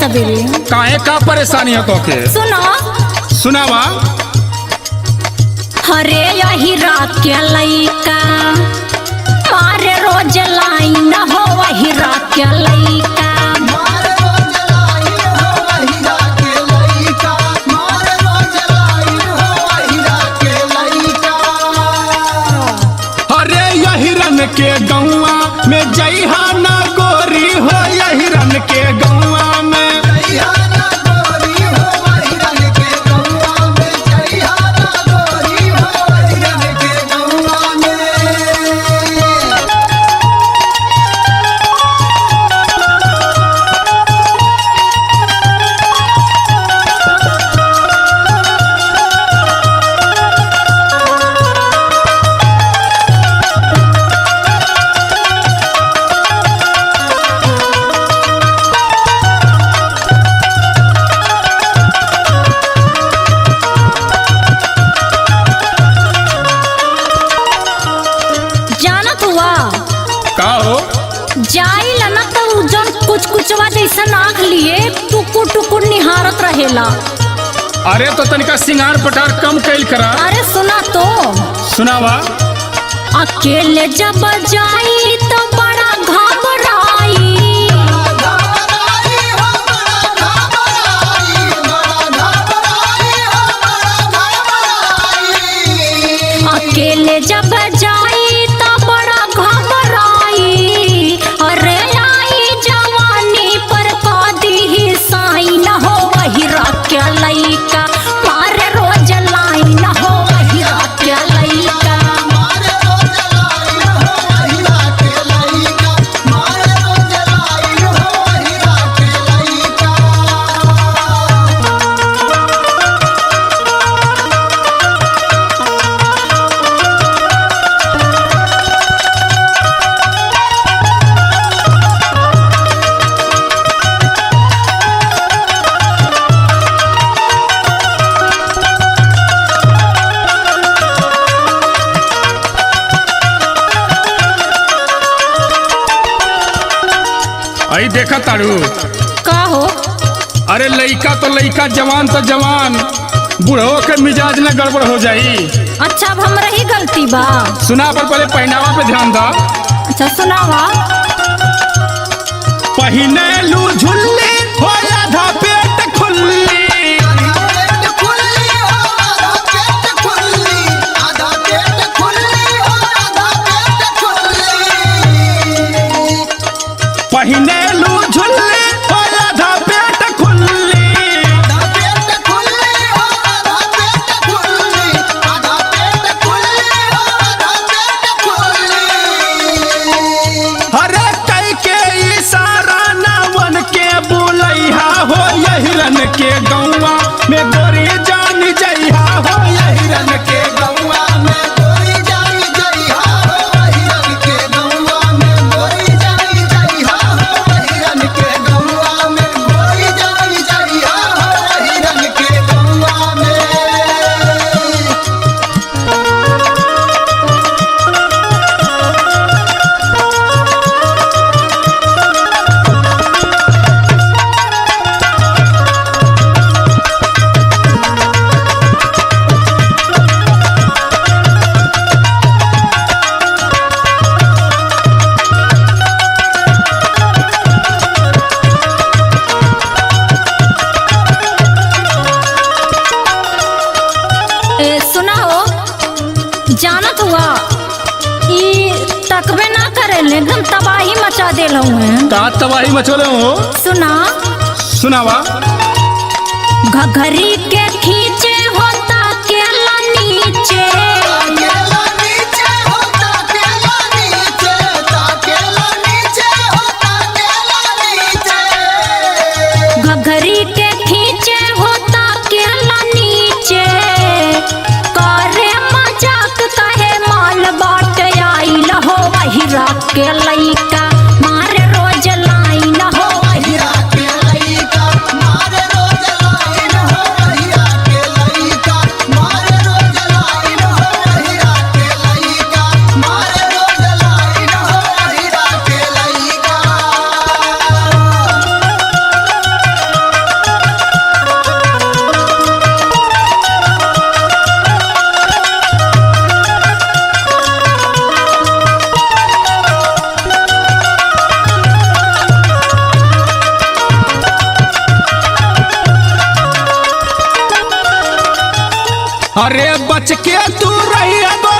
सवेरे। काहे का परेशानी है तोके? सुनो। सुनावा। हरे यही रात के लइका मारे रोज लाइन हो, वही रात के लइका। अरे यही रन के गौआ में जइहा ना गोरी हो, यही रन के गौआ में। जानत हुआ? का हो? जाइला ना तो उ जौन कुछ कुचवा जैसन आँख लिए टुकुर टुकुर निहारत रहेला। अरे तो तनिका सिंगार पटार कम कैल करा। अरे सुना तो। सुनावा। अकेले जब जाई तो बड़ा घबराई। अकेले जब जाई तो बड़ा घबराई। अरे आई जवानी पर कदी साई न हो, वही रात के लइका मारे रोज लाई न हो, वही रात के लइका। आई देखा तारू। का हो? अरे लइका तो लइका, जवान तो जवान, बूढ़ो के मिजाज न गड़बड़ हो जाई। अच्छा अब हमरा ही गलती बा। सुना पर पहले पहनावा पे ध्यान दा। अच्छा सुनावा। पहिने लू झुल्ली हो आधा पेट खुल्ली। पहिने लू झुल्ली हो आधा पेट खुल्ली। अरे कई के इशारा नावन के बुलैहा हो, यही रन के गौआ में गोरी जान जइहा हो, यही रन के गौआ में। ए, सुना हो, जानत हुआ ई तकबे ना करेले, एकदम तबाही मचा देल हुए। का तबाही मचोले हो? सुना। सुनावा। घघरी के खींचे होता केला नीचे। घघरी के खींचे होता केला नीचे। करे मजाक कहे माल बाट आइल हो, वही रात के लइका मारे रोज लाइन हो, वही मारे रोज लाइन हो, वही रात के लइका। तू रही गोरी।